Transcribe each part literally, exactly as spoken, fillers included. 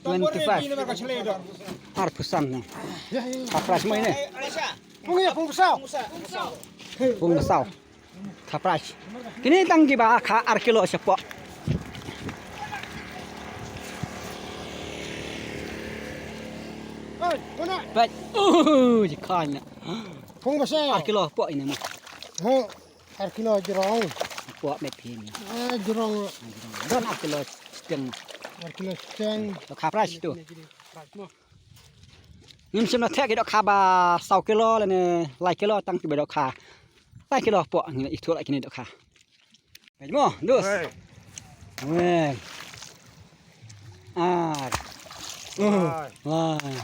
Twenty-five. Arphew san ne. Ka prize mo ine. Pung ïa, pung ba saw. Pung ba saw. Ka prize. Kine tang kiba kha ar kilo shapoh. Peit. Uh, ji khan. Pung ba saw. Ar kilo poh ine mo. Ho. Ar kilo jrong. Poh met phin. Ah, jrong. Don ar kilo steng. Ar kilo steng. To ka prize tu. Ngim shym la theh ki dohkha ba saw kilo lane lai kilo, tang kiba dohkha lai kilo poh ngin ithuh la kine dohkha. Peit mo, dus. Wei. Wei. Ar. Uh, lai. Lai.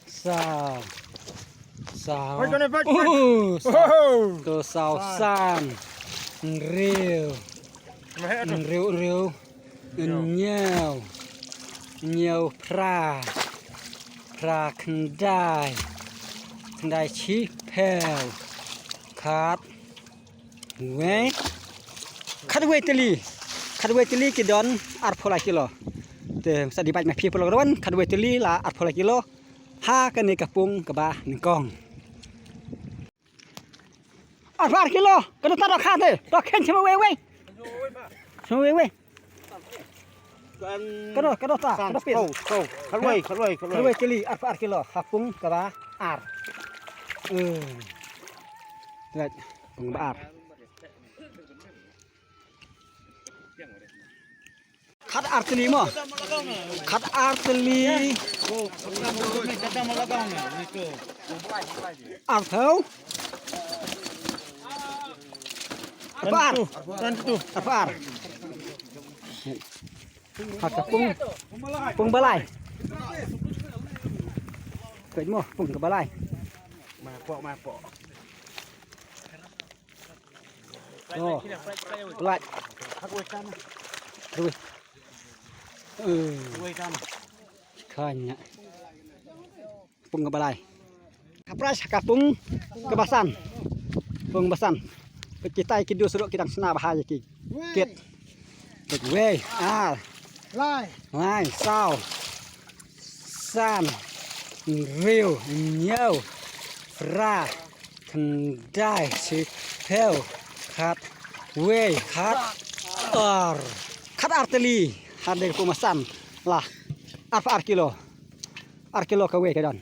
Saw. Saw. Peit kane, peit, peit. Uh, saw. Oh. To saw san. San. Hynriew. Hynriew, hynriew. Hynñiew. Hynñiew phra. Phra khyndai. Khyndai shiphew. Khat. Wei. Khatwei tylli. Khatwei tylli ki don arphew lai kilo. Te sa dei bad ma phi paralok ruh, khatwei tylli la arphew lai kilo. Ha kane ka pung kaba nyngkong. Arphew ar kilo, ka dohkha te. Dohkha sha wei wei. Sha wei wei. Ka doh, ka doh ta, ka doh pin. Khatwei, khatwei, khatwei. Khatwei tylli, arphew ar kilo, ha pung kaba ar. Eh. Pung kaba ar. Khat ar tylli mo. Khat ar tylli. Arphew. Arphew ar. Arphew ar. Ha ka pung. Pung ba lai. Peit mo, pung kaba lai. Ma poh, ma poh. Oh. Lai. Rui. Eh. Kanya. Pung kaba lai. Ka prize ka pung kaba san. Pung ba san. Kita ki dus ruh ki dang shna bha ïa ki kit. Wei, ar. Lai. Lai, saw. San. Hynriew, hynñiew. Phra. Khyndai, shiphew, khat, wei, khat, ar. Khat ar tylli, ha dei ka pung ba san la. Arphew ar kilo. Ar kilo kawei ka don.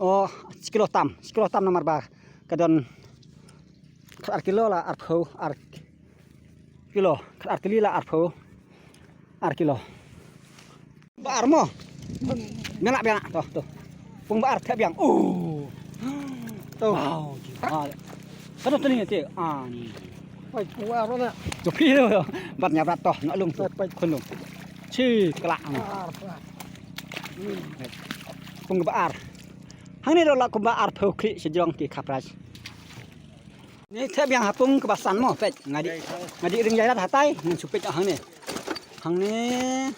Oh, shi kilo tam, shi kilo tam namar ba ka don khat ar kilo la arphew ar kilo, khat ar tylli la arphew ar kilo. Ba ar mo. Biang lah, biang lah. To, to. Pung ba ar thep biang. Oh. To. Wow. Ka to tning te. Ah, ni. Pai pung ba ar na. To phi to. Bat nya bat to. Nak lung to. Pai khun lung. Chi kala. Ar. Pung ba ar. Hangne ruh la kumba arphew khlieh sha jrong ki khaprai. Ni thep biang ha pung kaba san mo, peit. Nga dih, nga dih ring jairat hatai, ngan shu peit hangne. Hangne.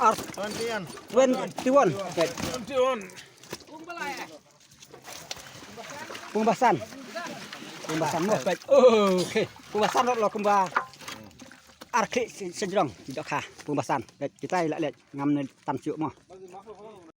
Ar. Twenty one. Twenty one. Peit. Twenty one. Pung ba san. Pung ba san mo, peit. Okay. Pung ba san ruh la kumba ar khlieh sha jrong. Dok ha. Pung ba san. Peit, kita i la leh ngam ne tam shuh mo.